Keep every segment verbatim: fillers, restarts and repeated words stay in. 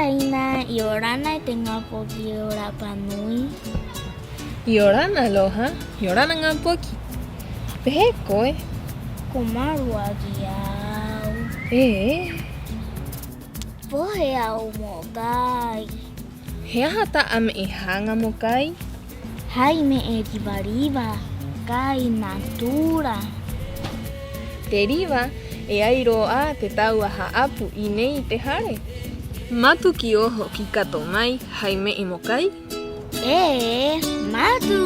'Ina, 'iorana e te ŋā poki o Rapa Nui. 'Iorana, Aloha. 'Iorana ŋā poki. ¿Pē hē koe? Ko maruaki a au. ¿Ē? ¿Pō hē a au mo kai? ¿He aha ta'a me'e haŋa mo kai? Hai me'e riva-riva, kai natura. Te riva, e ai rō 'ā te tāua hā'apu 'i nei i te hare. Matu ki oho ki kato mai hai me'e mo kai. ¡'Ē, matu!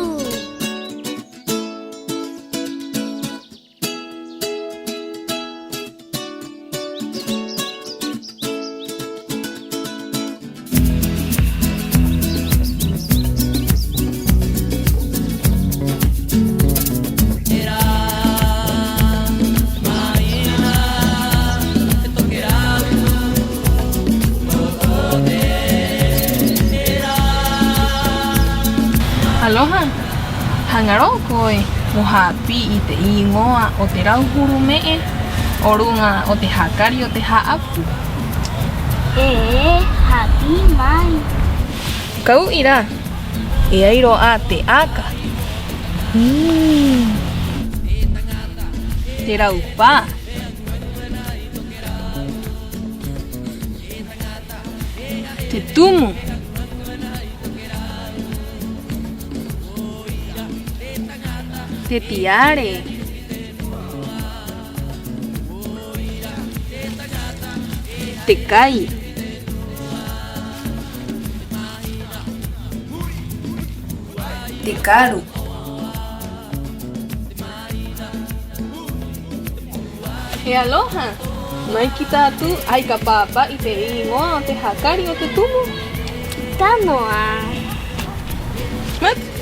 Aloha. ¿Haŋa rō koe mo hāpī i te 'īŋoa o te rauhuru me'e o ruŋa o te hakari o te hā'apu? 'Ē, hāpī mai. Ka u'i rā, e ai rō 'ā te aka. Mm. Te raupā. Te tumu. Te tiare. Te kai. Te karu. E Aloha, mai ki tātou 'ai ka pāpa'i te 'īŋoa o te hakari o te tumu. Ka noa. Matu.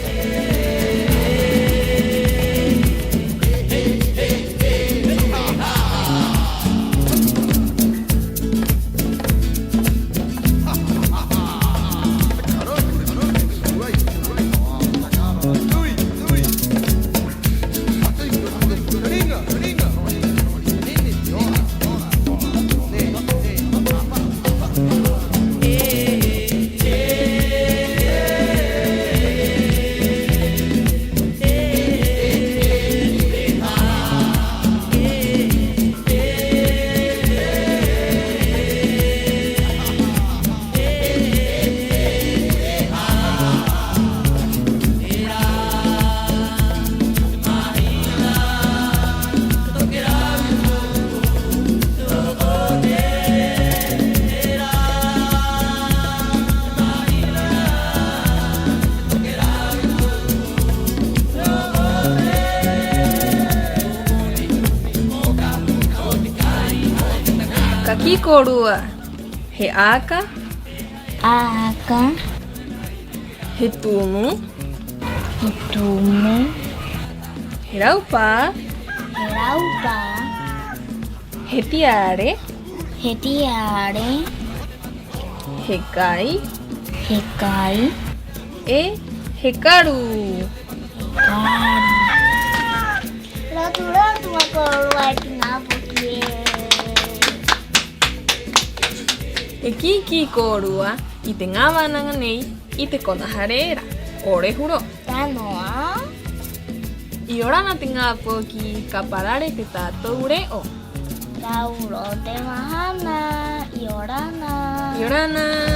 Ka kī kōrua. He aka. Aka. He tumu. He tumu. He raupā. He raupā. He tiare. He tiare. He kai. He kai. 'E he karu. He karu. Rotu-rotu mai kōrua e te ŋā poki ē. E kī-kī kōrua i te ŋā vānaŋa nei i te kona hare era. 'O rehu rō. Ka noa. 'Iorana te ŋā poki, ka parare te tātou re'o. Ka uru te mahana, 'iorana. 'Iorana.